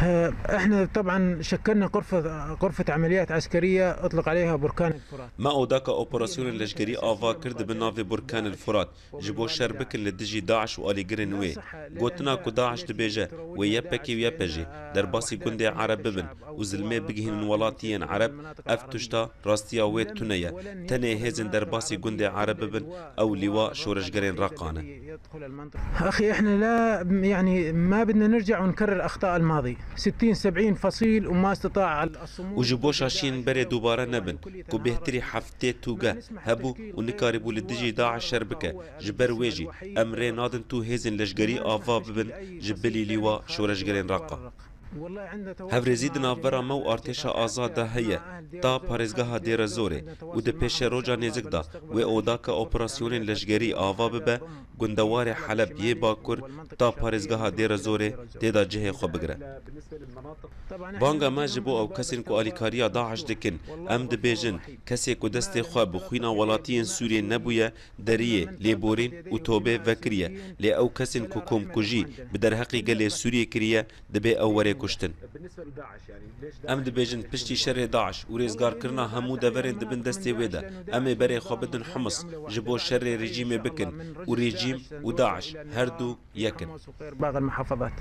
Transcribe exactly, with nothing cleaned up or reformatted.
احنا طبعا شكلنا غرفة، غرفة عمليات عسكرية اطلق عليها بركان الفرات. Me odaka operasyonên leşkerî ava kir di bin navê Burkan el Furat. Ji bo şer bikin li dijî DAIŞ û alîgirên wê. Gotina ku DAIŞ dibêje wê Y P G û Y P G derbasî gundê Ereb bibin û zilmê bigihînin welatiyên Ereb, ev tişta rastiya wê tune ye. Tenê hêzên derbasî gundê Ereb bibin, ew lîwa şoreşgerên Reqa ne. أخي، إحنا لا، يعني، ما بدنا نرجع ونكرر أخطاء الماضي. ستين سبعين فصيل وما استطاع الصمود. Û ji bo şaşiyên berê dubare nebin, ku bêhtirî heftê tûge hebû û nikarîbû li dijî DAIŞ şer bike. Ji ber wê jî em rê nadin tu hêzên leşgerî ava bibin ji bilî lîwa şoreşgerên Reqa. Hevrêzî di navbera me û artêşa azad de heye, ta parêzgeha Dêre Zorê û di pêşeroja nêzik de wê odaka operasyonên leşgerî ava bibe, gundewarê Heleb yê Bakur ta parêzgeha Dêre Zorê tê de cihê xwe bigire. Banga me ji bo ew kesên ku alîkariya DAIŞ dikin, em dibêjin, kesê ku destê xwe bi xwîna welatiyên Sûriyê nebûye, deriyê, lêborîn û tobê vekiriye, lê ew kesên ku komkujî bi derheqî gelê Sûriyê kiriye, dibê ew were kuştin. Em dibêjin piştî şerê DAIŞ û rêzgarkirina hemû deverên di bin destê wê de, em ê berê xwe bidin Hims, ji bo şerê rejîmê bikin û rejîm û DAIŞ her du yek in. باقي المحافظات.